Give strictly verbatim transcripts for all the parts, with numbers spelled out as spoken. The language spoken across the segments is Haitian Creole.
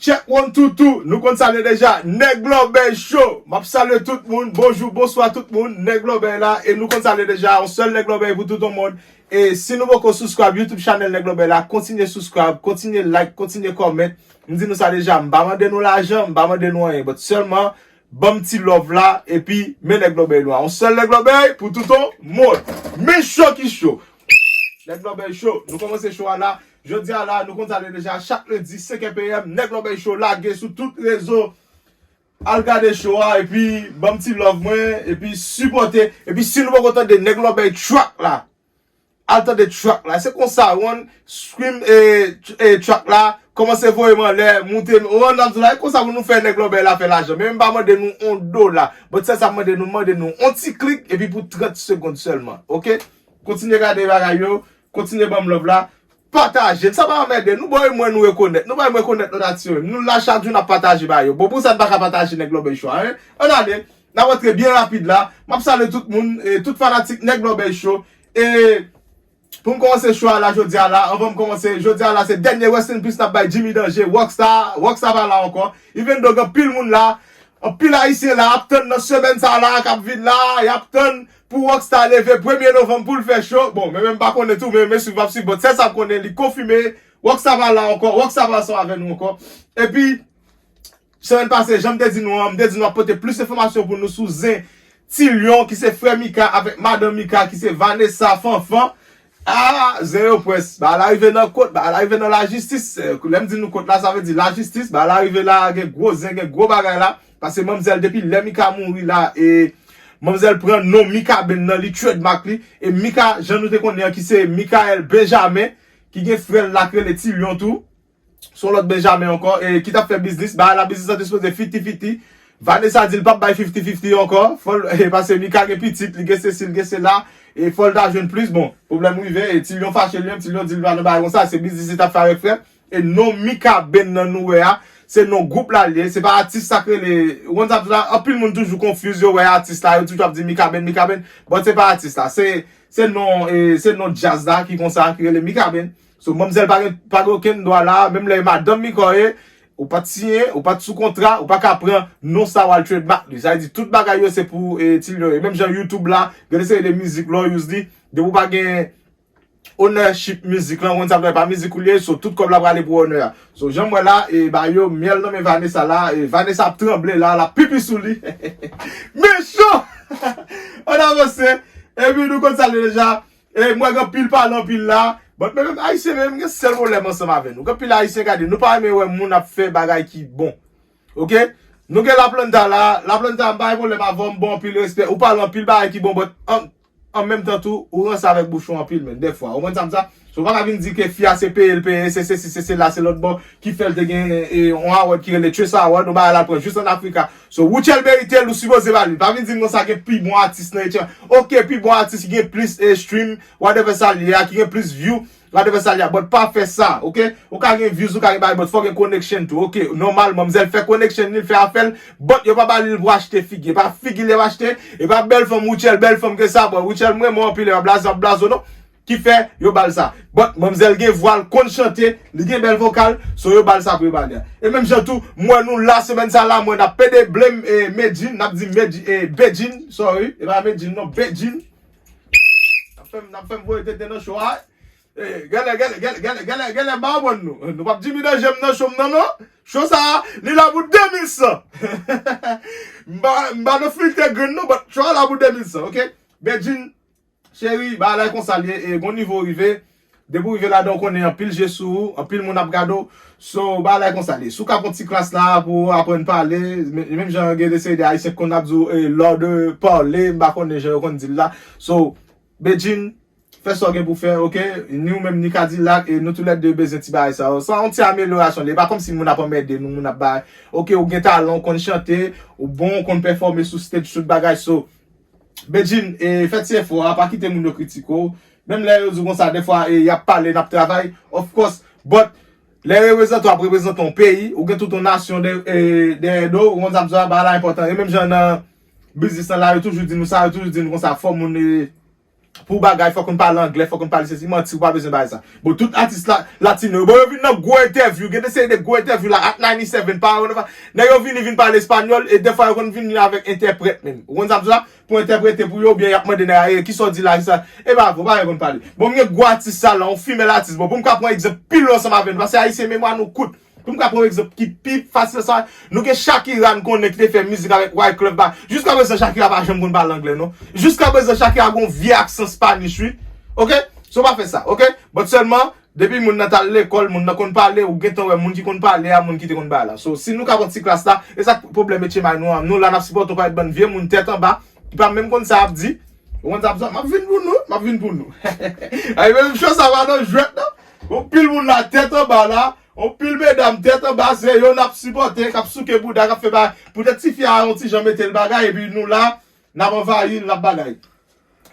Check one, two, two. Nou konn sa l ye deja. Nèg Lòbèy Show. M ap salye tout moun. Bonjou, bonswa tout moun. Nèg Lòbèy la. E nou konn sa l ye deja. Yon sèl Nèg Lòbèy pou tout yon mond. E si nou poko subscribe YouTube channel Nèg Lòbèy la, kontinye subscribe, kontinye like, kontinye comment. M di nou sa deja, m pa mande nou lajan, m pa mande nou anyen. But sèlman, ban m ti love la, epi men Nèg Lòbèy nou a. Yon sèl Nèg Lòbèy pou tout yon mond. Men cho ki cho. Nèg Lòbèy Show. Nou kòmanse show a la. Jodi a la, nou konn sa l ye deja, chak lendi, senk è p m, Nèg Lòbèy Show lage sou tout rezo. Al gade show a, epi ban m ti love mwen, epi sipòte. Epi si nou poko tande Nèg Lòbèy track la, al tande track la. Se konsa, one scream e, e track la, kòmanse voye m anlè, moute m. One ap di la, e konsa pou nou fè Nèg Lòbèy la fè lajan. Men m pa mande nou on dola. But sèl sa m mande nou, m mande nou on ti klik, epi pou trant segonn sèlman. Oke? Kontinye gade bagay yo, kontinye ban m love la. Pataje l, sa pa anmède nou, bon, e mwen nou rekonèt. Nou pa menm rekonèt lòt atis yo menm. Nou la chak jou n ap pataje ba yo. Bon, pou sa n pa ka pataje Nèg Lòbèy Show a, en? Ann ale, n ap rantre byen rapid la. M ap salye tout moun, e, tout fanatik Nèg Lòbèy Show. E pou m kòmanse show a la jodi a la, anvan m kòmanse, jodi a la se dènye rest in peace n ap bay Jimmy Danger, Rockstar, Rockstar pa la ankò. Even though gen anpil moun la, anpil Ayisyen la ap tann nan semèn sa la k ap vin la, y ap tann pou Rockstar leve premye novanm pou l fè show. Bon, men menm pa konnen tou, men men swiv m ap swiv, but sèl sa m konnen, li konfime, Rockstar pa la ankò, Rockstar pa ansanm avè nou ankò. Epi, semèn pase, jan m te di nou an, m te di nou ap pote plis enfòmasyon pou nou sou zen Ti Lyon, ki se frè Mika avèk madanm Mika, ki se Vanessa Fanfan. Ah, zen yo pwès. Bagay la rive nan kot, bagay la rive nan lajistis. Eh, lè m di nou kot la, sa vle di lajistis. Bagay la rive la, gen gwo zen, gen gwo bagay la. Paske manmzèl, depi lè Mika mouri la, e manmzèl pran non Mikaben nan, li trademark li. E Mika, jan nou te konnen an, ki se Michael Benjamin, ki gen frè l la k rele Ti Lyon tou. Se yon lòt Benjamin ankò, e ki t ap fè biznis. Bagay la, biznis lan te sipoze fifti fifti. Vanessa di l p ap bay fifti fifti ankò. Fò l, e, paske Mika gen pitit, li gen sesi, li gen sela. E fò l ta jwenn plis. Bon, pwoblèm rive, e Ti Lyon fache li menm, Ti Lyon di l pa nan bagay konsa, se biznis li t ap fè avèk frè l. E non Mikaben nan nou wè a, se non gwoup la l ye, se pa atis sa k rele, ou konn sa m di la, anpil moun toujou confuse, yo wè atis la, yo toujou ap di Mikaben, Mikaben, but se pa atis la, se, se non, e, se non djaz la ki konsa, ki rele Mikaben. So, manmzèl pa gen, pa gen okenn dwa la, menm lè e madanm Mika w ye, ou pa t siyen, ou pa t sou kontra, ou pa ka pran non sa w al trademark li. Sa vle di tout bagay yo se pou, e, Ti Lyon ye. Menm jan YouTube la, gen de seri de mizik lè w use li, depi w pa gen ownership mizik lan, ou konn sa m di w, pa mizik ou li ye, so tout kòb la prale pou owner a. So, jan m wè la, e, ba yo myèl nan men Vanessa la, e, Vanessa ap tranble la, l ap pipi sou li. Men cho! Ann avanse, epi nou konn sa l ye deja. E m wè gen anpil pale anpil la. But men menm Ayisyen menm gen sèl pwoblèm ansanm avè nou. Gen anpil Ayisyen gade, nou pa renmen wè moun ap fè bagay ki bon. Oke? Nou gen Laplanta la. Laplanta, m pa gen pwoblèm avè w, m ba w anpil respè. Ou pale anpil bagay ki bon, but an, an menm tan tou, ou ranse avèk bouch ou anpil, men, dèfwa. Ou konn sa m di sa? So, ou pa ka vin di ke fi a se peye l peye, se sesi, se sela, se lòt bò ki fè l te gen, e, yon award ki rele Trace Award, yon bagay la pran jis an Afrika. So, Rutshelle merite l, ou sipoze ba li l. Pa vin di m konsa gen pi bon atis nan etranj. Oke, pi bon atis ki gen plis, e, stream, whatever sa l ye a, ki gen plis view, whatever sa l ye a. But pa fè sa, oke? Ou ka gen views, ou ka gen bagay, but fò gen connection tou, oke? Nòmal, manmzèl fè connection li, l fè afè l, but yo pa ba li l pou achte figi. E pa figi l y ap achte, e pa bèl fanm Rutshelle, bèl fanm ke sa, but Rutshelle m renmen w anpil, e pa blaze, ap blaze w non. Ki fè yo ba l sa. But manmzèl gen vwa, l konn chante, li gen bèl vokal, so yo ba l sa pou yo ba li a. E menm jan tou, m wè nou la semèn sa la, m wè n ap pede blame, e, Medjine, n ap di Medji-, e, Bedjine, sorry, e pa Medjine non, Bedjine. N ap fè m, n ap fè m voye tenten nan show a. E, genlè, genlè, genlè, genlè, genlè, genlè, m pa konprann nou. Nou p ap Jimmy Danger m nan show m nan, non. Show sa a, li la pou de mil san. M pa, m pa nan filte grenn non, but show a la pou de mil san, oke? Bedjine, cheri, bagay la e konsa l ye, e gon nivo w rive. Depi w rive ladan, w konnen anpil je sou ou, anpil moun ap gade w. So, bagay la e konsa l ye. Si w ka pran ti klas la pou w aprann pale, men, menm jan gen de seri de Ayisyen k konn ap di w, e, lò de pale, m pa konnen jan yo konn di l la. So, Bedjine, fè sa w gen pou fè, oke? Ni ou menm, ni Kadilak, e nou toulède bezwen ti bagay sa yo. Sa yon ti amelyorasyon l ye. E pa kòmsi moun ap anmède nou, moun ap bay. Oke, ou gen talan, ou konn chante, ou bon, ou konn pèfòme sou stage, tout bagay. So, Bedjine, e, fè ti efò a, pa kite moun yo kritike w. Menm lè yo di w konsa, dèfwa, e, y ap pale, n ap travay, of course. But, lè reprezante w ap reprezante yon peyi, ou gen tout yon nasyon dè-, e, dèyè do w, ou konn sa m di w la, bagay la enpòtan. E menm jan nan biznis lan la, yo toujou di nou sa, yo toujou di nou konsa, fò moun, e, pou bagay, fòk ou pale anglè, fòk ou pale sesi, manti, ou pa bezwen bagay sa. Bon, tout atis la, latino yo, bon, yo vin nan gwo entèvyou, gen de seri de gwo entèvyou la, Hot ninety-seven, pa yo, nèg yo vini, vin pale espanyòl, e defwa yo konn vini avèk entèprèt menm. Ou konn sa m di la? Pou entèprete pou yo, oubyen y ap mande nèg la, "E, kisa w di la, kisa?" E pa vre, pa yo konn pale. Bon, m gen gwo atis sa la, yon female atis, bon, pou m ka pran egzanp pi lwen ansanm avè nou, paske ayisyen memwa nou kout. Pou m ka pran yon egzanp ki pi fasil sa, nou gen Shakira n konnen ki te fè mizik avèk Wyclef ba. Jiska prezan Shakira pa janm konn pale anglè non. Jiska prezan Shakira gon vye aksan Spanish wi. Oke? So pa fè sa, oke? But sèlman, depi moun nan t al lekòl, moun nan konn pale, ou gentan wè moun ki konn pale a, moun ki te konn pale la. So, si nou ka pran ti klas la, e sa k pwoblèm etche may nou an. Nou la n ap sipòte yon pakèt bann vye moun tèt anba, ki pa menm konn sa y ap di. Ou konn sa m ap di, m ap vin pou nou, m ap vin pou nou. Ay, menm cho sa pa nan jwèt non. Gon pil moun la tèt anba la, yon pil medam tèt anba, se yo n ap sipòte, k ap souke bouda, k ap fè bagay. Poutèt tifi a yon ti jan mete l bagay, epi nou la, n ap anvayi l, n ap bagay.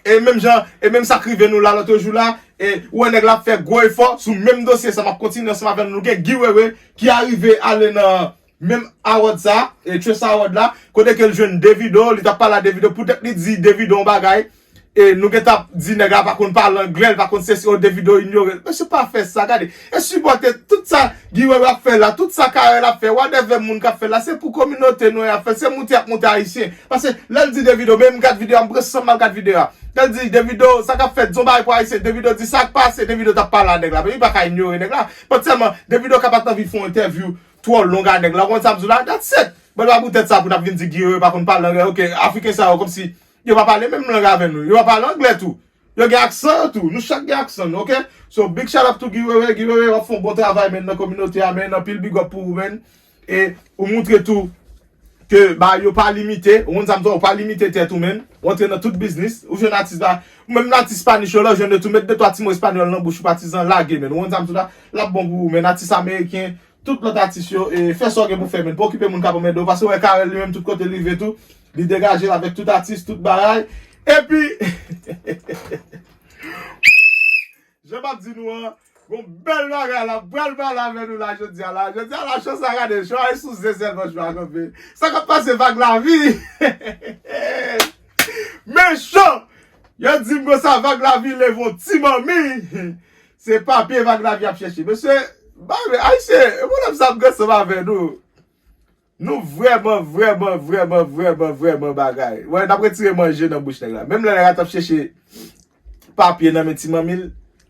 E menm jan, e menm sa k rive nou la lòt jou la, e ou wè nèg la ap fè gwo efò sou menm dosye sa, m ap kontinye ansanm avè nou. Nou gen Guy Wewe ki arive ale nan menm award sa, e Trace Award la, kote ke l jwenn Davido, li t ap pale a Davido, poutèt li di Davido yon bagay, e nou gentan ap di nèg la pa konn pale anglè, l pa konn sesi, o Davido inyore l. Mesye pa fè sa, gade. E sipòte tout sa Guy Wewe ap fè la, tout sa Carel ap fè, whatever moun k ap fè la, se pou kominote nou y ap fè, se moute y ap moute ayisyen. Paske lè l di Davido, men m gad videyo a, m pran san m al gad videyo a. Lè l di Davido, sa k ap fèt, di yon bagay pou ayisyen, Davido di sa k pase, Davido t ap pale a nèg la, men li pa ka inyore nèg la. Potansyèlman, Davido ka pa t anvi fè yon entèvyou twò long a nèg la, ou konn sa m di w la, that's it. Ban l pa pou tèt sa pou n ap vin di Guy Wewe pa konn pale anglè, oke, Afriken sa yo kòmsi yo pa pale menm lang avè nou, yo pa pale anglè tou. Yo gen aksan yo tou, nou chak gen aksan nou, oke? So, big shout out to Guy Wewe, Guy Wewe w ap fè yon bon travay, men nan kominote a, men anpil big up pou ou, men. E ou moutre tou ke ba yo pa limite, ou konn sa m di w, ou pa limite tèt ou, men. Ou antre nan tout biznis, ou jwenn atis la, ou menm atis Spanish yo la, ou jwenn yo tou, met de twa ti mo espanyòl nan bouch ou patizan, lage, men. Ou konn sa m di w la, l ap bon pou ou, men. Atis ameriken, tout lòt atis yo, e, fè sa w gen pou fè, men. Pa okipe moun k ap anmède w, paske w wè Carel li menm tout kote l rive tou, li degaje l avèk tout atis, tout bagay. Epi, jan m ap di nou an, gon bèl bagay la, pral pale avè nou la jodi a la. Jodi a la, cho sa gade, cho a sou zen sèlman, cho a kanpe. Sa k ap pase Vag Lavi? Men cho! Yo di m konsa, Vag Lavi leve yon ti manmi. Se papye Vag Lavi ap chèche. Mesye, ba, men, ayisyen, e pwoblèm sa m gen ansanm avè nou. Nou vrèman, vrèman, vrèman, vrèman, vrèman bagay. Wè, n ap retire manje nan bouch nèg la. Menm lè nèg la t ap chèche papye nan men ti manmi l,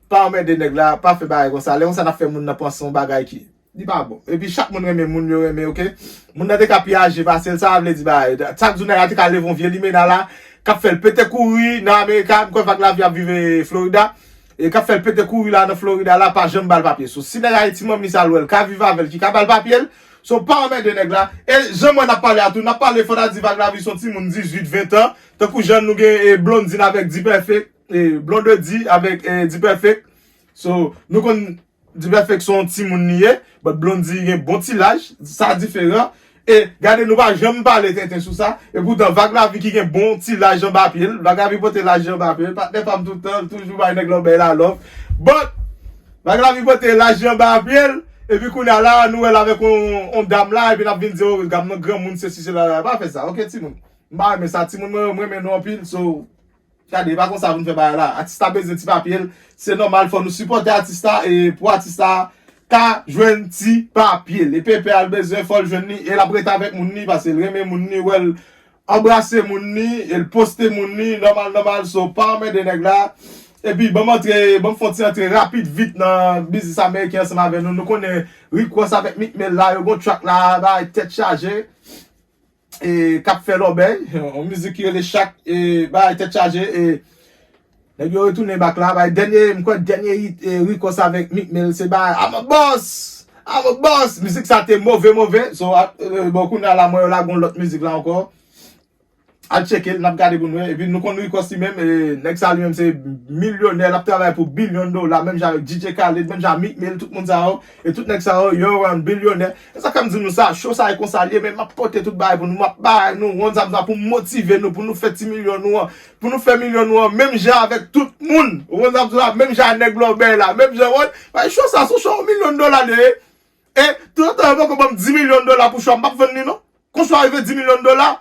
pa anmède nèg la, pa fè bagay konsa. Lè konsa, n ap fè moun nan panse yon bagay ki, li pa bon. Epi chak moun renmen moun yo renmen, oke? Moun nan te ka pi aje pase l, sa vle di bagay. Chak jou nèg la te ka leve yon vye limena la, k ap fè l pete kouri nan Amerika, m kwè Vag Lavi ap viv e Florida. E k ap fè l pete kouri la nan Florida la, pa janm ba l papye. So, si nèg Ayiti manmi sa l wè l ka viv avè l, ki ka ba l papye l, so, pa anmède nèg la. E jan mwen n ap pale a tou, n ap pale fò n a di Vag Lavi se yon timoun dizuit, ven tan. Tankou jan nou gen, e, Blondine avèk D-Perfect, e, Blondedy avèk, e, D-Perfect. So, nou konn D-Perfect se yon timoun li ye, but Blondy gen bon ti laj, sa diferan. E gade, nou pa janm pale tenten sou sa. E poutan, Vag Lavi ki gen bon ti laj anba pye l, Vag Lavi pote laj anba pye l, patnè pa m tout tan, toujou bay nèg lòbèy la love. But, Vag Lavi pote laj anba pye l, epi kounye a la, nou wè l avèk on, on dam la, epi n ap vin di, "O, dam nan granmoun, sesi, sela, la." Pa fè sa, oke, timoun? M pa renmen sa, timoun, mwen, mwen renmen nou anpil, so, gade, e pa konsa pou n fè bagay la. Atis la bezwen ti papye l. Se nòmal, fò nou sipòte atis la. E pou atis la ka jwenn ti papye l. E pepè a l bezwen, fò l jwenn li. E l ap rete avèk moun li, paske l renmen moun li, wè l anbrase moun li, e l poste moun li, nòmal, nòmal. So, pa anmède nèg la. Epi, ban m antre, ban m fè yon ti antre rapid, vit nan biznis ameriken ansanm avè nou. Nou konnen Rick Ross avèk Meek Mill la, yo gon track la, bagay tèt chaje. E, k ap fè lòbèy, yon mizik ki rele Chak, e, bagay tèt chaje, e, nèg yo retounen back la, bay dènye, m kwè dènye hit, e, Rick Ross avèk Meek Mill, se bay I'm a boss, I'm a boss, mizik sa te move, move, so, a, e, bon, kounye a la, mwen yo lage yon lòt mizik la ankò, al tcheke l, n ap gade pou n wè, epi nou konn Rick Ross li menm, e, nèg sa li menm se milyonè, l ap travay pou bilyon dola, menm jan avèk D J Khaled, menm jan Meek Mill, tout moun sa yo, e tout nèg sa yo, yo run bilyonè, e sa k fè m di nou sa, show sa e konsa l ye, men m ap pote tout bagay pou nou, m ap bay nou, ou konn sa m sa pou motive nou, pou nou fè ti milyon nou an, pou nou fè milyon nou an, menm jan avèk tout moun, ou konn sa m sa, menm jan ak nèg lòbèy la, menm jan, ou konn, bay show sa, se yon show milyon dola li ye, e, toutan yo poko ban m di milyon dola pou show a, m p ap vann li non, kon show a rive di milyon dola,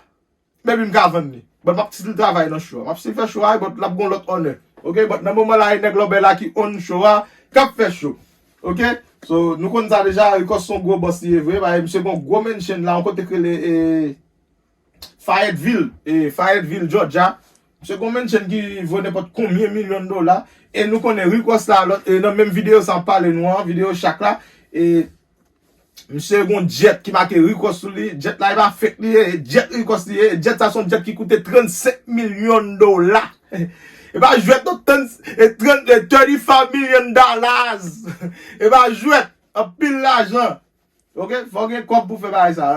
men m ka vann li, but m ap still travay nan show a, m ap still fè show a, but l ap gon lòt honor. Ok, but nan moman la, e nèg lòbèy la ki on show a, k ap fè show. Ok, so nou konn sa deja, Rickos se yon gwo bòs li ye vre, paske misye gon gwo mansion la, yon kote k rele e, Fayetteville, e, Fayetteville, Georgia. Misye gon mansion ki vo nenpòt konbyen milyon dola. E nou konnen Rickos la, lòt, e nan menm videyo sa m pale nou an, videyo Shaq la, e misye gon jet ki make Rickos sou li. Jet la, e pa fake li ye, e jet Rickos li ye. E jet sa se yon jet ki koute trannsenk milyon dola. E pa jwèt non, trant, e trant, e thirty-five million dollars. E pa jwèt, anpil lajan. Ok, fò w gen kòb pou fè bagay sa.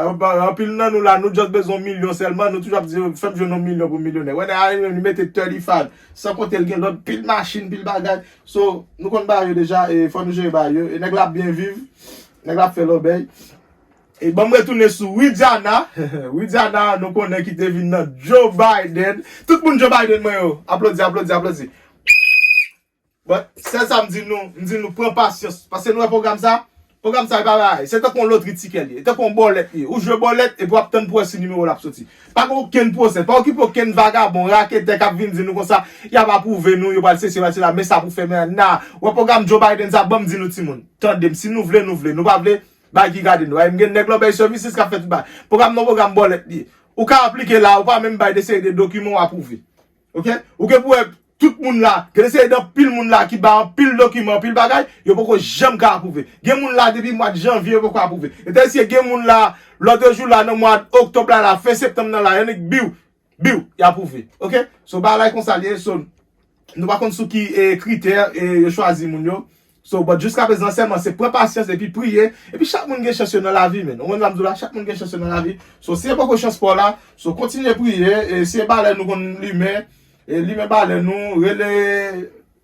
Anpil nan nou la, nou just bezwen yon milyon sèlman, nou toujou ap di, fè m jwenn yon milyon pou m milyonè. Wè, nèg la li mete thirty-five, san konte l gen lòt pil machin, pil bagay. So, nou konn bagay yo deja, e fò nou jere bagay yo. E nèg la ap byen viv, nèg la ap fè lòbèy. E ban m retounen sou Widiana. Widiana, nou konnen ki te vin nan Joe Biden. Tout moun Joe Biden mwen yo, aplodi, aplodi, aplodi. But, sèl sa m di nou, m di nou pran pasyans. Paske nou wè pwogram sa, pwogram sa e pa bagay. Se tankou yon lotri tikè li ye, tankou yon bòlèt li ye. Ou jwe bòlèt epi w ap tann pou wè si nimewo l ap soti. Pa gen okenn pwosè. Pa okipe okenn vagabon, raketè k ap vin di nou konsa, y ap apwouve nou, yo pral sesi, yo pral sela, men sa pou fè, men na. Wè pwogram Joe Biden sa, ban m di nou timoun. Tande m, si nou vle, nou vle. Nou pa vle, bay ki gade nou. M gen nèg lòbèy services k ap fè tout bagay. Pwogram nan pwogram bòlèt li ye. Ou ka aplike la, ou pa menm bay de seri de dokiman w apwouve. Ok? Ou gen pou wè tout moun la, gen de seri de anpil moun la ki bay anpil dokiman, anpil bagay, yo poko janm ka apwouve. Gen moun la depi mwa janvye yo poko apwouve. Etansi gen moun la, lòt jou la nan mwa oktòb la, la fen septanm nan la, y annik biw, biw, y apwouve. Ok? So bagay la e konsa li ye, so nou pa konn sou ki e, kritè e, yo chwazi moun yo. So, but jiskaprezan sèlman se pran pasyans epi priye. Epi chak moun gen chans yo nan lavi, men. Ou konn sa m di w la, chak moun gen chans yo nan lavi. So, si e poko chans pa w la, so kontinye priye. E si e balè nou konn limen, e limen balè nou, rele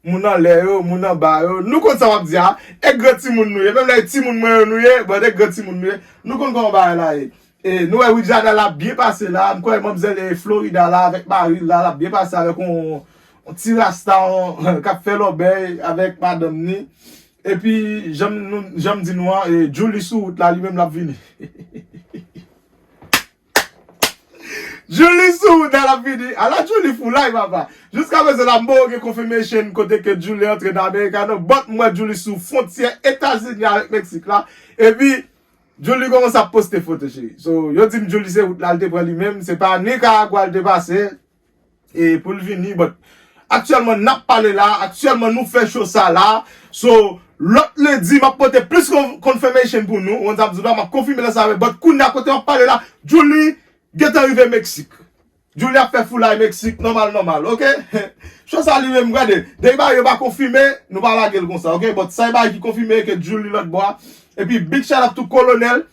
moun anlè yo, moun anba yo. Nou konn sa w ap di a. E gran timoun nou ye. Menm lè e timoun mwen yo nou ye, but e gran timoun nou ye. Nou konn kòman bagay la ye. E nou wè Widiana l ap byen pase la. M kwè manmzèl e Florida la avèk mari l la, l ap byen pase avèk yon, yon ti rasta yon, k ap fè lòbèy avèk madanm ni. Epi, jan m, nou, jan m di nou an, e, Julie sou wout la, li menm l ap vini. Julie sou wout la, l ap vini. Ala Julie foulay, papa. Jiskaprezan la, m poko gen confirmation kote ke Julie antre nan America, non. But m wè Julie sou fwontyè Etazini avèk Meksik la. Epi, Julie kòmanse ap poste foto, cheri. So, yo di m Julie se wout la, l te pran li menm. Se pa Nicaragua l te pase. E pou l vini, but aktyèlman n ap pale la, aktyèlman nou fè show sa la. So, lòt lendi, m ap pote plis kon, confirmation pou nou. Ou konn sa m di w la, m ap konfime lè sa vre. But kounye a kote m ap pale la, Julie gentan rive Meksik. Julie ap fè foulay Meksik, nòmal, nòmal, ok? Show sa li menm, gade, depi bagay yo pa konfime, nou pa lage l konsa, ok? But sa e bagay ki konfime ke Julie lòt bò a. Epi big shout out to Kolonèl.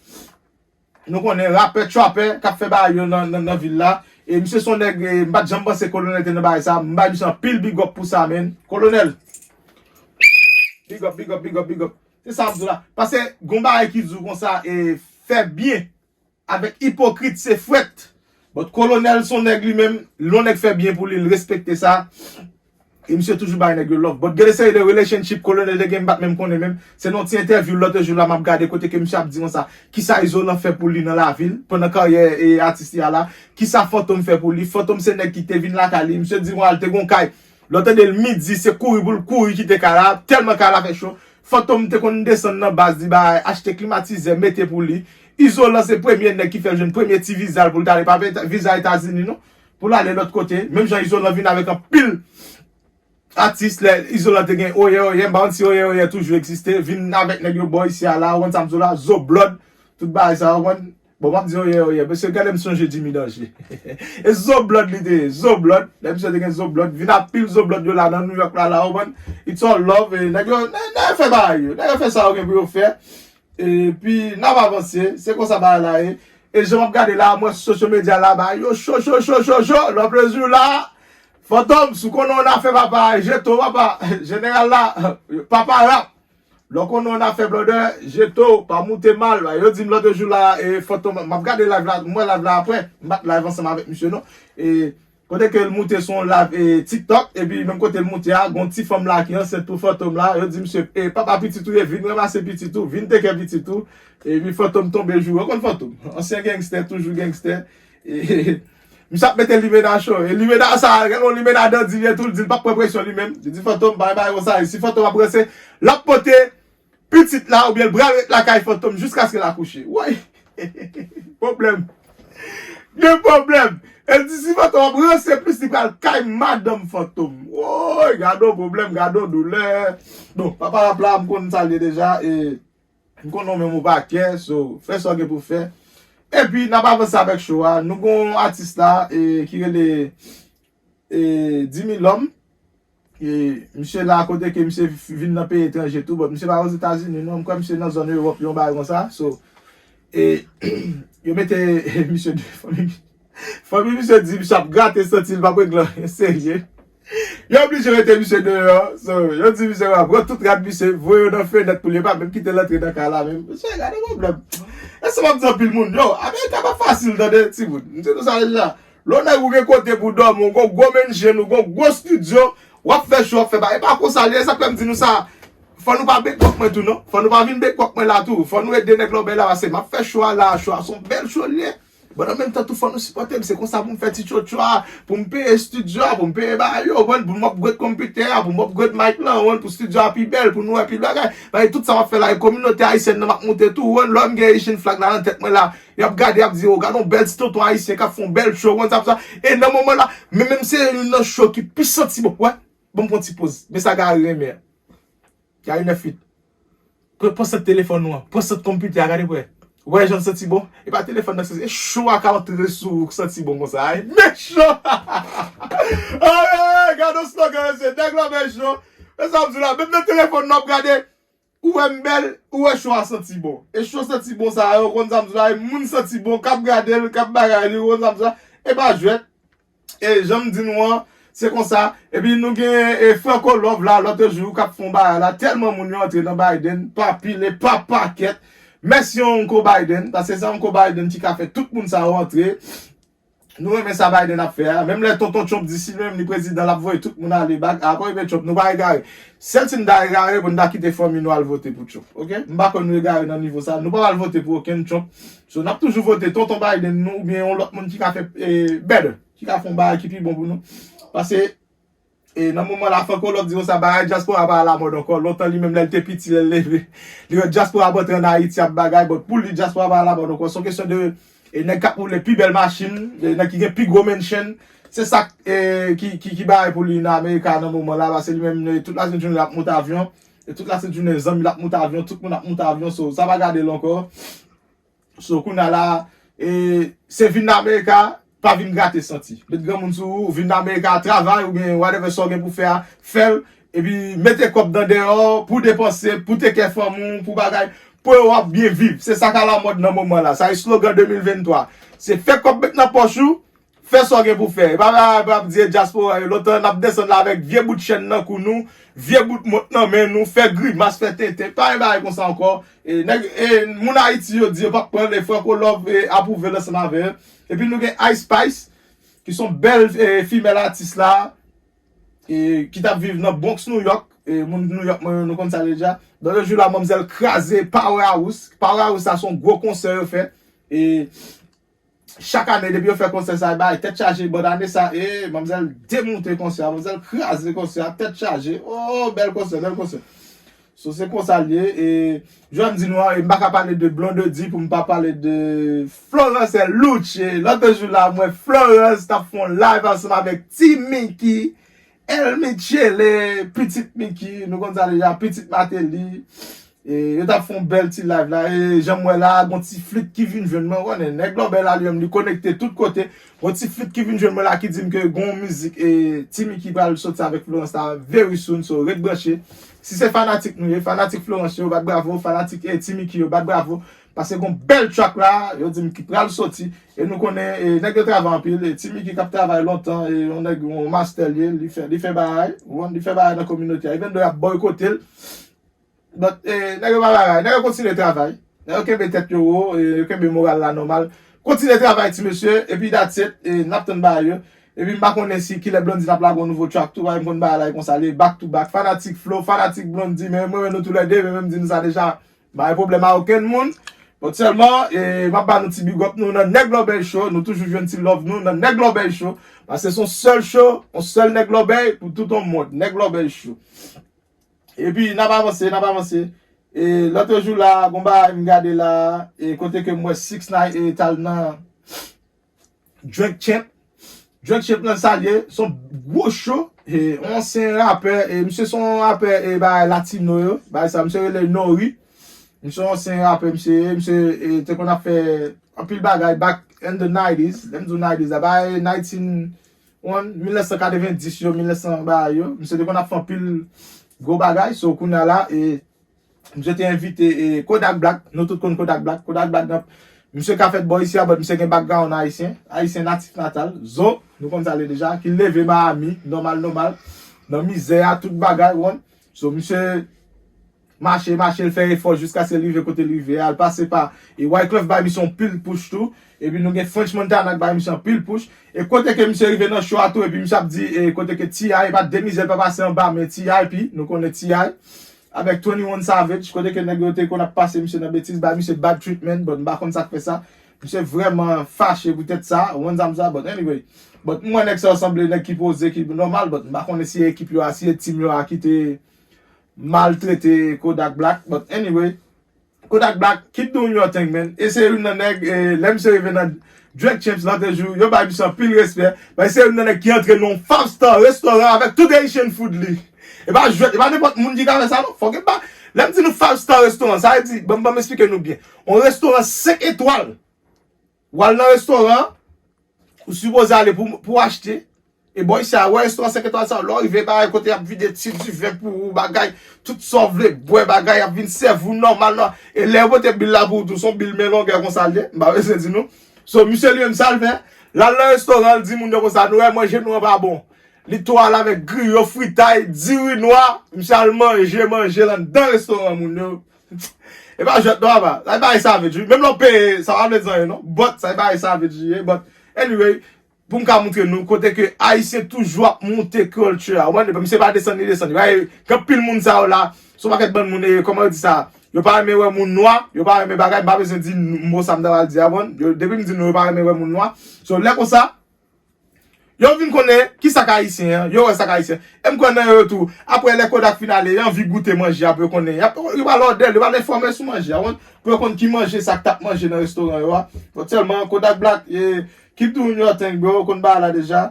Nou konnen rapè, trapè, k ap fè bagay yo nan, nan, nan vil la. E misye se yon nèg, e, m pa t janm panse Kolonèl te nan bagay sa. M bay misye anpil big up pou sa, men. Kolonèl. Big up, big up, big up, big up. Se sa m di w la. Paske gon bagay ki di w konsa, e, fè byen avèk ipokrit se frèt. But Kolonèl se yon nèg li menm, lè yon nèg fè byen pou li, l respekte sa. E misye toujou bay nèg yo love. But gen de seri de relationship Kolonèl te gen, m pa t menm konnen menm. Se nan yon ti entèvyou lòt jou la m ap gade kote ke misye ap di konsa, kisa Izolan fè pou li nan lavi l, pandan karyè e atis li a la, kisa Fantom fè pou li. Fantom se nèg ki te vin lakay li, misye di konsa l te gon kay. Lè w tande l midi, se kouri pou l kouri kite kay la, tèlman kay la fè cho. Fantom te konn desann nan baz li, bay, achte klimatizè, mete pou li. Izolan se premye nèg ki fè l jwenn premye ti viza l pou l t ale, pa vle viza Etazini non. Pou l ale lòt kote. Menm jan Izolan vin avèk anpil atis, lè Izolan te gen Oyè Oyè, m pa konn si Oyè Oyè toujou egziste, vin avèk nèg yo bò isi a la, ou konn sa m di w la, Zo Blood, tout bagay sa, ou konn. Bon, m ap di Oyè Oyè, paske gade m sonje Jimmy Danje. E Zo Blood li te ye, Zo Blood, lè misye te gen Zo Blood, vin ak pil Zo Blood yo la nan New York la, la, ou konn. It's all love, e nèg yo, nèg, nèg yo fè bagay yo, nèg yo fè sa yo gen pou yo fè. Epi n ap avanse, se konsa bagay la ye. E jan m ap gade la, mwen sou social media la, bagay yo cho, cho, cho, cho, cho, lòt jou la. Fantom, si w konnen yon afè papa, jete w papa, jeneral la, papa rap. Lè w konnen yon afè brother, jete w, pa moute mal. Yo di m lòt jou la, e Fantom, m ap gade live la, m wè live la apre, m pa t live ansanm avèk misye non. E Kote ke l moute se yon live e TikTok, epi menm kote l moute a, gon ti fanm la ki ansent pou Fantom la, yo di misye, e papa pitit ou ye, vin ranmase pitit ou, vin teke pitit ou, epi Fantom tonbe joure, ou konn Fantom, ansyen gangstè, toujou gangstè, e, Misye ap mete limena cho. E limena sa, gen yon limena dandi li tou, li di l p ap pran presyon li menm. Li di Fantom, pa bay konsa. E si Fantom ap ranse, l ap pote pitit la oubyen l pral ret lakay Fantom jiskaske l akouche. Woy! Pwoblèm. Gen pwoblèm. E l di si Fantom ap ranse plis, li pral kay madanm Fantom. Woy, gade yon pwoblèm, gade yon doulè. Bon, papa rap la, m konn sa l ye deja. E M konn ou menm ou pa kè, so, fè sa w gen pou fè. Epi, n ap avanse avèk show a. Nou gon atis la, e, ki rele, e, Dimi Lòm. E, misye la, kote ke misye vin nan peyi etranje tou, but misye pa Ozetazini, non. M kwè misye nan zòn Ewòp, yon bagay konsa. So, e, yo mete misye de fanmi. Fanmi misye di misye ap grate santi l, pa regle anyen serye. Yo oblije mete misye deyò. So, yo di misye va pran tout rad misye, voye yo nan fenèt pou li, yo pa menm kite l antre nan kay la menm. Mesye, gade pwoblèm. E sa m ap di anpil moun, yo, Amerika pa fasil tande, timoun. M di nou sa deja. Lè w nèg ou gen kote pou dòmi, ou gon gwo mansion, ou gon gwo studio, w ap fè show, w ap fè bagay. E pa konsa l ye, sa k fè m di nou sa. Fò nou pa bekòk mwen tou, non. Fò nou pa vin bekòk mwen la tou. Fò nou ede nèg lòbèy la, paske m ap fè show a la, show a se yon bèl show li ye. But an menm tan tou, fò nou sipòte m. Se konsa pou m fè ti tchotcho a, pou m peye studio a, pou m peye bagay yo, ou konprann, pou m upgrade konpitè a, pou m upgrade mic lan, ou konprann, pou studio a pi bèl, pou nou wè pi bagay. Paske tout sa m ap fè la, e kominote ayisyèn nan m ap moute tou, ou konprann, lè m gen Haitian flag la nan tèt mwen la, y ap gade, y ap di, o, gade yon bèl ti tonton ayisyen k ap fè yon bèl show, ou konprann sa m sa. E nan moman la, men menm se youn nan show ki pi santi bon. Wè, ban m pran ti poz. Men sa Gary renmen an. Gary nèf uit. Pran, pran sant telefòn ou an, pran sant konpitè a, gade pou wè. Ou wè jan l santi bon? E pa telefòn nan santi, e show a ka antre sou ou k santi bon konsa. Ay, mechan! Ay, gade yon slogan, mesye, nèg la fè show. E sa m di la, menm nan telefòn nan w ap gade, ou wè m bèl, ou wè show a santi bon. E show santi bon sa yo, ou konn sa m di la, e moun santi bon, k ap gade l, k ap bagay li, ou konn sa m di la, e pa jwèt. E jan m di nou an, se konsa. Epi nou gen e, Franco Love la, lòt jou, k ap fè yon bagay la. Tèlman moun yo antre nan Biden, pa pile, pa pakèt. Mèsi Uncle Biden, paske se Uncle Biden ki ka fè tout moun sa yo antre. Nou renmen sa Biden ap fè a. Menm lè Tonton Trump di si li menm li prezidan, l ap voye tout moun ale bak. Apre, men Trump, nou pa egare. Sèl si n ta egare, pou n ta kite fanmi nou al vote pou Trump. Oke? M pa kwè nou egare nan nivo sa. Nou pa pral vote pou okenn Trump. So, n ap toujou vote Tonton Biden nou, oubyen yon lòt moun ki ka fè e, better, ki ka fè yon bagay ki pi bon pou nou. Paske, e, nan moman la, Franco Love di konsa, bagay dyaspora pa alamòd ankò. Lontan, li menm, lè l te piti, lè l leve, li wè dyaspora ap antre ann Ayiti ap bagay, but pou li, dyaspora pa alamòd ankò. Se yon kesyon de, e, nèg k ap woule pi bèl machin, e, nèg ki gen pi gwo mansion. Se sa k, e, ki, ki, ki bagay pou li nan Amerika nan moman la, paske li menm, e, tout lasent jounen, l ap monte avyon. E tout lasent jounen, zanmi l ap monte avyon, tout moun ap monte avyon, so, sa pa gade l ankò. So, kounye a la, e, se vin nan Amerika, pa vin grate santi. Met granmoun sou ou, vin nan Amerika, travay oubyen whatever sa w gen pou fè a, fè l, epi mete kòb nan dèyè w, pou depanse, pou take care fanmi w, pou bagay, pou yo ap byen viv. Se sa k alamòd nan moman la. Sa e slogan de mil venntwa. Se fè kòb met nan pòch ou, fè sa w gen pou fè. E pa, pa, pa ap di e dyaspora yo. Lontan, n ap desann la avèk vye bout chèn nan kou nou, vye bout mont nan men nou, fè grimas, fè tenten. Pa gen bagay konsa ankò. E, nèg, e, moun Ayiti yo di yo p ap pran l, e Franco Love, e, apwouve l ansanm avè yo. Epi nou gen Ice Spice, ki se yon bèl, e, female atis la, e, ki t ap viv nan Bronx, New York. E, moun New York, mwen, nou konn sa deja. Nan jou la, manmzèl kraze Powerhouse. Powerhouse, sa se yon gwo konsè yo fè. E, Chak ane, depi yo fè konsè sa, e bay tèt chaje, but ane sa, e, manmzèl demonte konsè a, manmzèl kraze konsè a, tèt chaje, o, bèl konsè, bèl konsè. So, se konsa l ye, e, jan m di nou an, e, m pa ka pale de Blondedy pou m pa pale de Florence Louche. Lòt jou la, m wè Florence t ap fè yon live ansanm avèk Ti Mickey, El Michele, Pitit Mickey, nou konn sa deja, Pitit Martelly. E, yo t ap fè yon bèl ti live la. E jan m wè la, gon ti flit ki vin jwenn mwen. Ou konnen, nèg lòbèy la li menm, li konekte tout kote. Gon ti flit ki vin jwenn mwen la ki di m ke gon mizik, e, Ti Mickey pral soti avèk Florence la very soon. So, ret branche. Si se fanatik nou ye, fanatik Florence yo, bat bravo. Fanatik, e, Ti Mickey yo, bat bravo. Paske gon bèl track la, yo di m ki pral soti. E nou konnen, e, nèg yo travay anpil. E Ti Mickey k ap travay lontan, e, yon nèg, yon master li ye, li fè, li fè bagay. Ou konn, li fè bagay nan kominote a. Even though y ap boykote l. But, eh, nèg yo pa bagay. Nèg yo kontinye travay. Nèg yo kenbe tèt yo wo, eh, yo kenbe moral la nòmal. Kontinye travay, ti mesye. Epi that's it. Eh, n ap tann bagay yo. Epi m pa konnen si kilè Blondedy ap lage yon nouvo track tou. Paske m konn bagay la e konsa li ye, back to back. Fanatik Flo, fanatik Blondedy. Men mwen, mwen, nou toulède, men mwen m di nou sa deja. M pa gen pwoblèm a okenn moun. Sèlman, e, m ap ba nou ti big up nou nan Nèg Lòbèy Show. Nou toujou jwenn ti love nou nan Nèg Lòbèy Show. Paske se yon sèl show, yon sèl Nèg Lòbèy pou tout yon mond. Nèg Lòbèy Show. Epi, n ap avanse, n ap avanse. E, lòt jou la, gon bagay m gade la, e, kote ke m wè six nine e t al nan Drink Champ. Drink Champ nan sa l ye, se yon gwo show. E, yon ansyen rapè, e, misye se yon rapè, e, bagay latino yo. Bagay sa, misye rele Nori. Misye yon ansyen rapè, misye, misye, e, te konn ap fè anpil bagay back in the nineties. Lè m di nineties, la, bagay nineteen, mil nèf san katrevendis yo, mil nèf san bagay yo. Misye te konn ap fè anpil gwo bagay. So, kounye a la, e, misye te envite, e, Kodak Black. Nou tout konn Kodak Black. Kodak Black nan, misye ka fèt bò isi a, but misye gen background ayisyen. Ayisyen natif natal. Zo, nou konn sa l ye deja. Ki leve Miami, nòmal, nòmal. Nan mizè a, tout bagay, w konn. So, misye mache, mache, l fè efò jiskaske l rive kote l rive a. L pase pa, e, Wyclef bay misye yon pil push tou. Epi nou gen French Montana k bay misye yon pil push. E kote ke misye rive nan show a tou, epi misye ap di, e, kote ke T I, e pa de mizè l pa pase anba men T I P, nou konnen T I. Avèk twenty-one Savage, kote ke nèg yo te konn ap pase misye nan betiz, bay misye bad treatment, but m pa konn sa k fè sa. Misye vrèman fache poutèt sa, w konn sa m sa, but anyway. But m wè nèg sa yo sanble nèg ki poze, ki nòmal, but m pa konnen si e ekip yo a, si e team yo a ki te maltrete Kodak Black, but anyway. Kodak Black, keep doing your thing, man. E se youn nan nèg, e, lè misye rive nan Drink Champs lòt jou, yo bay misye anpil respè. Bay se youn nan nèg ki antre nan yon five star restoran avèk tout Haitian food li. E pa jwèt, e pa nenpòt moun ki ka fè sa, non. Fòk e pa, lè m di nou five star restoran, sa vle di, ban m, ban m eksplike nou byen. Yon restoran senk etwal. W al nan restoran, ou sipoze ale pou, pou achte. E bò isi a, wè restoran senk etwal sa, lè w rive, bagay kote y ap vide ti diven pou ou, bagay, tout sa w vle bwè, bagay, y ap vin sèvi w nòmal, nòmal. E lè yo pote bil la pou ou tou, se yon bil men longè konsa l ye, m pa bezwen di nou. So, misye li menm sa l fè, l al nan restoran, l di moun yo konsa, nou wè manje nou an pa bon. Li tou al avèk griyo, fritay, diri nwa, misye al manje, manje l anndan restoran moun yo. E pa jwèt non, apa. Sa e bagay savage, wi. Menm lè w peye, sa pa vle di anyen, non. But, sa e bagay savage li ye. But, anyway, pou m ka montre nou, kote ke Ayisyen toujou ap monte culture a. Ou konprann? Misye pa desann, li desann. Li pa, gen anpil moun sa yo la, se yon pakèt bann moun, e, kòman yo di sa? Yo pa renmen wè moun nwa, yo pa renmen bagay, m pa bezwen di n-, mo sa m ta pral di a, bon. Yo, depi m di nou, yo pa renmen wè moun nwa. So, lè konsa, yo vin konnen ki sa k ayisyen an, yo wè sa k ayisyen. E m kwè nan yo tou. Apre lè Kodak fin ale, yo anvi goute manje a pou yo konnen. Y ap, yo pral òdè l, yo pral enfòme sou manje a, wi. Pou yo konn ki manje sa k t ap manje nan restoran yo a. Bon, sèlman Kodak Black, e, keep doing your thing, bro. Ou konn bagay la deja.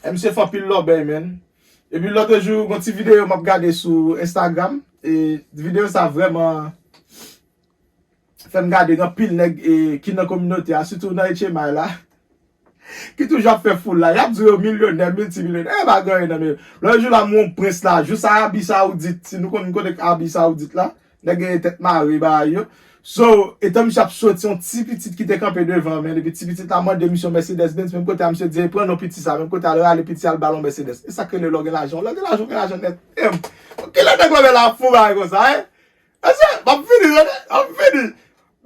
E misye fè anpil lòbèy, man. Epi lòt jou, gon ti videyo m ap gade sou Instagram. E videyo sa vrèman fè m gade gen anpil nèg, e, ki nan kominote a, sitou nan H M I la, ki toujou ap fè foul la. Y ap di yo milyonè, miltimilyonè, e pa gen anyen nan men yo. Lòt jou la, m wè yon prens la, jis Arabi Sawoudit, si nou konn kote Arabi Sawoudit la, nèg gen tèt mare bagay yo. So, etan misye ap soti, yon ti pitit ki te kanpe devan, men epi ti pitit la mande misye yon Mercedes Benz, menm kote a misye di, "Pran non piti sa," menm kote a, al rale piti a, al ba l yon Mercedes. E sa k rele lè w gen lajan, lè w gen lajan, w gen lajan nèt. Em, kilè nèg lòbèy la ap fè yon bagay konsa, en? Mesye, m ap fini, tande, m ap fini.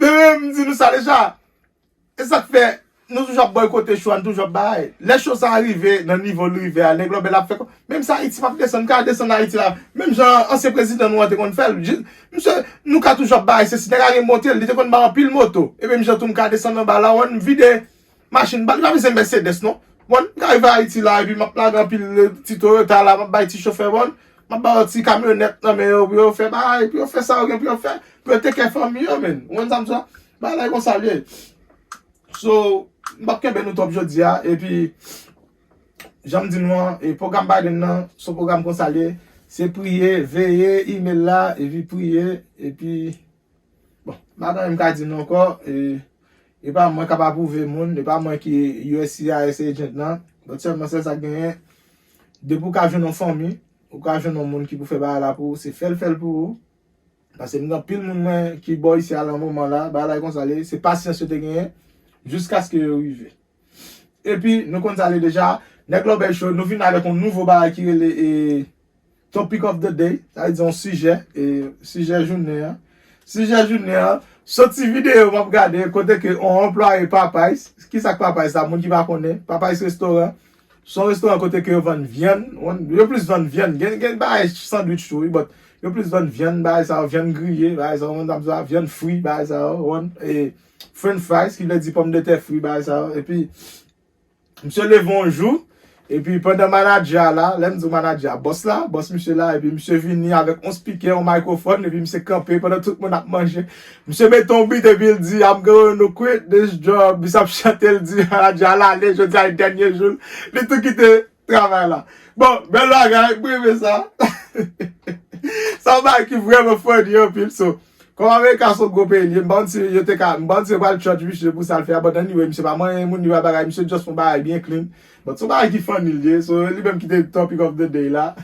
Men, men, m di nou sa deja. E sa k fè, nou toujou ap bòykote show a, nou toujou ap bay. Lè show sa a rive nan nivo l rive a, nèg lòbèy la ap fè kò. Menm sa Ayiti, m ap desann, m ka desann Ayiti la. Menm jan ansyen prezidan nou an te konn fè l. Misye, nou ka toujou ap bay, se si nèg la gen moto, li te konn bay anpil moto. E menm jan tou, m ka desann anba la, w konn, m vide machin ba l, li pa bezwen Mercedes, non. Bon, m ka rive Ayiti la, epi m ap lage anpil, e, ti Toyota la, m ap bay ti chofè, bon, m ap ba yo ti kamyonèt nan men yo, pou yo fè bagay, pou yo fè sa yo gen pou yo fè, pou yo take care fanmi yo, men. Ou konn sa m di la? Bagay la e konsa l ye. So, m p ap kenbe nou twòp jodi a, epi, jan m di nou an, e pwogram Biden nan, se yon pwogram konsa l ye, se priye, veye email la, epi priye, epi, bon, m pa gen anyen m ka di nou ankò, e, e pa mwen k ap apwouve moun, e pa mwen ki U S C I S agent nan, but sèlman sèl sa k genyen, depi w ka jwenn yon fanmi, ou ka jwenn yon moun ki pou fè bagay la pou ou, se fè l, fè l pou ou. Paske m gen anpil moun mwen ki bò isi a nan moman la, bagay la e konsa l ye, se pasyans yo te genyen, jiskaske yo rive. Epi, nou konn sa l ye deja, Nèg Lòbèy Show, nou vin avèk yon nouvo bagay ki rele, e, Topic of the Day, sa vle di yon sijè, e, sijè jounen an. Sijè jounen an, se yon ti videyo m ap gade, kote ke yon anplwaye Popeyes, ki sa k Popeyes la, moun ki pa konnen, Popeyes restoran, se yon restoran kote ke yo vann vyann, yo plis vann vyann, gen, gen bagay sandwich tou, wi, but yo plis vann vyann, bagay sa yo, vyann griye, bagay sa yo, ou konn sa m di w la, vyann fri, bagay sa yo, ou konn, e, french fries, ki vle di pòmdetè fri, bagay sa yo. Epi, misye leve yon jou, epi pandan manadjè a la, lè m di w manadjè a, bòs la, bòs misye la, epi misye vini avèk yon spikè, yon mikrofòn, epi misye kanpe pandan tout moun ap manje. Misye mete yon beat, epi l di, "I'm going to quit this job." Misye ap chante, l di, manadjè a, "L ale, jodi a e dènye jou l." Li tou kite travay la. Bon, bèl bagay, m renmen sa. Sa yon bagay ki vrèman funny anpil, so, kòm Amerika se yon gwo peyi l ye, m pa konn si yo te ka, m pa konn si yo pral charge misye pou sa l fè a, but anyway, misye pa manyen moun, li pa bagay, misye just fè yon bagay byen clean. But se yon bagay ki funny l ye, so, li menm ki te topic of the day la.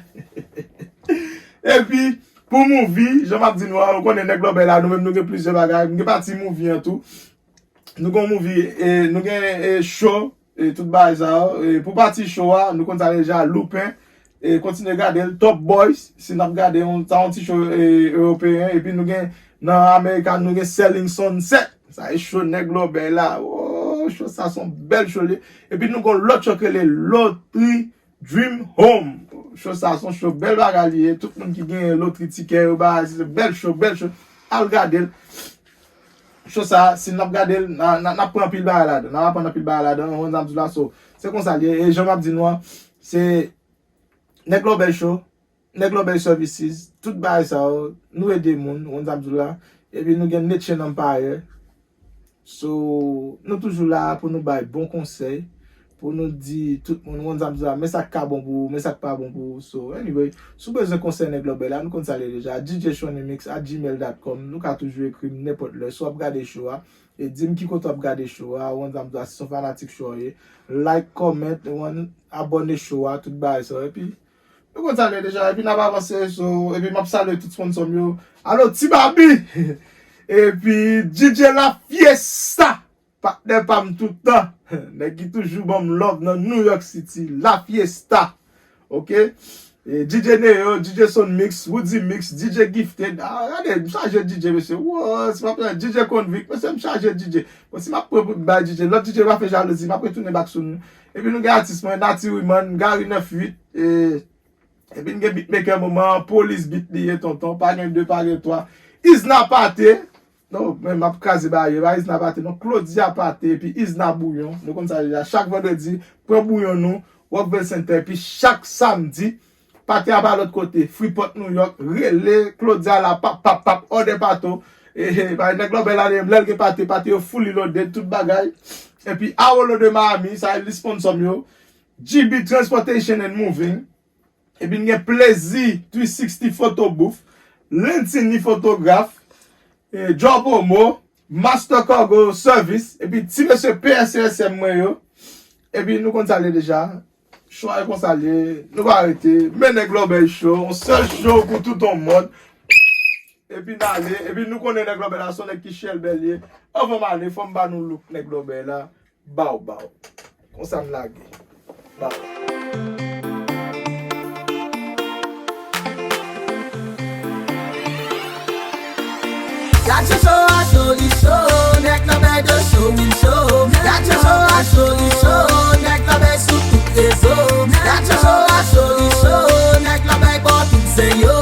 Epi, pou movie, jan m ap di nou an, ou konnen nèg lòbèy la, nou menm nou gen plizyè bagay, nou gen pati movie an tou. Nou gen movie, e, nou gen, e, show, e, tout bagay sa yo. E, pou pati show a, nou konn sa deja, Lupin, e, kontinye gade l, Top Boy, si n ap gade yon, sa yon ti show, e, ewopeyen, epi nou gen, nan America, nou gen Selling Sunset, sa e show nèg lòbèy la, oh, show sa se yon bèl show li, epi nou gen lòt show ki rele Lotri Dream Home. Show sa se yon show, bèl bagay li ye. Tout moun ki gen lotri tikè yo, bagay, se bèl show, bèl show. Al gade l. Show sa, si n ap gade l, n a, n a, n ap pran anpil bagay ladan. N ap aprann anpil bagay ladan, ou konn sa m di la, so, se konsa l ye. E jan m ap di nou an, se Nèg Lòbèy Show, Nèg Lòbèy Services, tout bagay sa yo, nou ede moun, ou konn sa m di la. Epi nou gen Nation Empire. So, nou toujou la pou nou bay bon konsèy, pou nou di tout moun, ou konn sa m di la, men sa k ka bon pou ou, men sa k pa bon pou ou. So, anyway, si w bezwen konsèy nèg lòbèy la, nou konn sa l ye deja. D J Shonny Mix at gmail dot com, nou ka toujou ekri m nenpòt lè. Si w ap gade show a, e di m ki kote w ap gade show a, ou konn sa m di la, si se yon fanatik show a w ye. Like, comment, ou konn, abòne show a, tout bagay sa yo. Epi, nou konn sa l ye deja, epi n ap avanse, so, epi m ap salye tout sponsò m yo. Alo, Ti Babi! Epi D J La Fiesta, patnè pa m tout tan. Nèg ki toujou ban m love nan New York City, La Fiesta. Oke? E D J Neo, D J Sound Mix, Woody Mix, D J Gifted. Ah, gade, m chaje D J, mesye. Wow, se pa plè, D J Convict, mesye, m chaje D J. Bon, si m ap pran pou bay D J, lòt D J pa fè jalouzi, m ap retounen back sou nou. Epi nou gen atis mwen, Nati Wiman, Gary nèf uit, e, epi n gen beatmaker moman an, Police Beat li ye, tonton, pa gen de, pa gen twa. Isna Pate, non, men m ap kraze bagay yo, pa Isna Pate, non, Claudia Pate, epi Isna Bouyon, nou konn sa deja, chak vandredi, pran bouyon nou, Rockville Center, epi chak samdi, Pate a pa lòt kote, Freeport, New York, rele Claudia la, pap, pap, pap, òdè pato. E, e, bay nèg lòbèy la, lè l gen pate, pate yo fully loaded, tout bagay. Epi Awolo de Miami, sa e li sponsò m yo. G B Transportation and Moving. Epi n gen Plezi three sixty Photo Booth, Lentini Fotograf, e, Job Homo, Master Cargo Service, epi ti mesye P S S M mwen yo. Epi nou konn sa l ye deja. Show a e konsa l ye, nou pa rete. Men nèg lòbèy show, yon sèl show pou tout yon mond. Epi n ale, epi nou konnen nèg lòbèy la, se yon nèg ki chèlbè l ye. Anvan m ale, fò m ba nou look nèg lòbèy la. Baw, baw. Konsa n lage. Baw. Gad show a, show li show, nèg lòbèy de show, wi show. Gad show a, show li show, nèg lòbèy sou tout rezo. Gad show a, show li show, nèg lòbèy bò tout zen yo.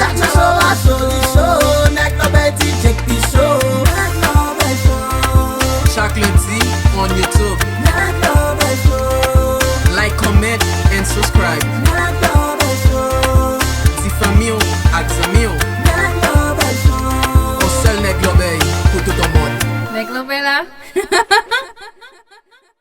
Gad show a, show li show, nèg lòbèy D J k pi cho. Nèg lòbèy show. Chak lendi on YouTube. Nèg lòbèy show. Like, comment and subscribe. Nèg lòbèy